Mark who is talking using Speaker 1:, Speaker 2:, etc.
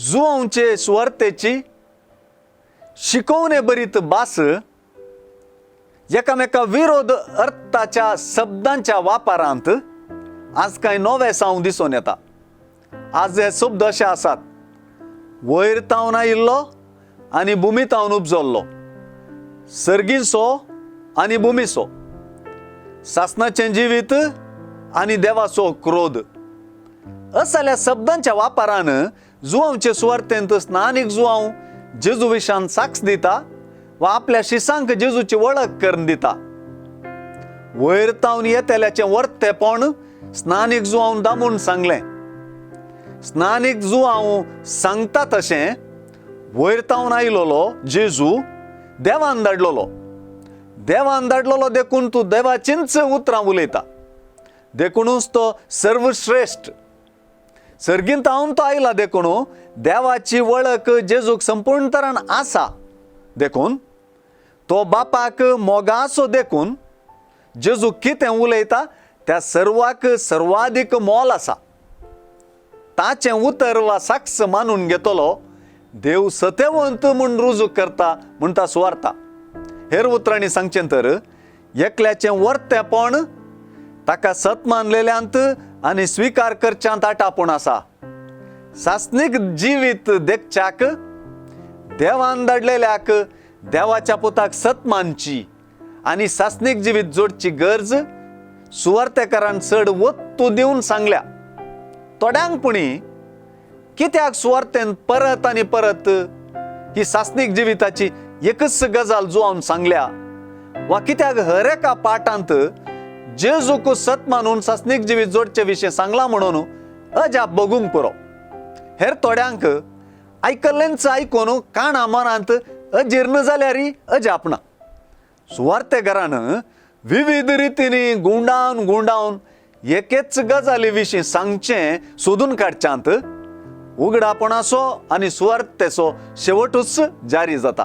Speaker 1: जुवांवचे सुवार्थेची शिकोवणे बरीत भास एकामेका विरोध अर्थाच्या शब्दांच्या वापरांत आज कांय नवें साव दिसून येता. आज हे शब्द अशे आसात, वयर तावन आयिल्लो आनी भुमी तावन उपजल्लो, सर्गीचो आनी भुमीचो, सासणाचें जिवीत आनी देवाचो क्रोध. असल्या शब्दांच्या वापरान जुवांवचे सुवार्थेंत स्नानीक जुवांव जेजू विशान साक्ष दिता वा आपल्या शिसांक जेजूची वळख करून दिता. वयर तावन येतल्याचें वर्तेपण स्नानीक जुवांव दामून सांगलें. स्नानीक जुवांव सांगता तशें वयर तावन आयलोलो जेजू देवान धाडलोलो, देवान धाडलोलो देखून तूं देवाचींच उतरां उलयता, देखूनच तो सर्वश्रेश्ठ. सर्गींत हांव तो आयला देखून देवाची वळख जेजूक संपूर्ण तरान आसा, देखून तो बापाक मोगाचो, देखून जेजू कितें उलयता त्या सर्वाक सर्वाधीक मोल आसा. ताचें उतर वा साक्ष मानून घेतलो देव सत्यवंत म्हूण रुजू करता म्हणटा सुवार्ता. हेर उतरांनी सांगचें तर एकल्याचें वर्तेपण ताका सत मानलेल्यांत आनी स्विकार करच्यांत आटापूण आसा. सासणीक जिवीत देखच्याक देवान धाडलेल्याक देवाच्या पुताक सत मानची आनी सासणीक जिवीत जोडची गरज सुवार्तेकारान चड वत्तू दिवन सांगल्या. थोड्यांक पुणी कित्याक सुवार्तेन परत आनी परत ही सासणीक जिविताची एकच गजाल जुवावन सांगल्या वा कित्याक हर एका पाठांत जेजूक सत मानून सासणीक जिवीत जोडचे विशीं सांगलां म्हणून अजाप बगूंक पुरो. हेर थोड्यांक आयकल्लेंच आयकून काणा मनांत अजीर्ण जाल्यार अजाप ना. सुवार्तेकारान विविध रितींनी गुंडावन गुंडावन एकेच गजाली विशीं सांगचें सोदून काडच्यांत उगडापणाचो आनी सुवार्थेचो शेवटूच जारी जाता.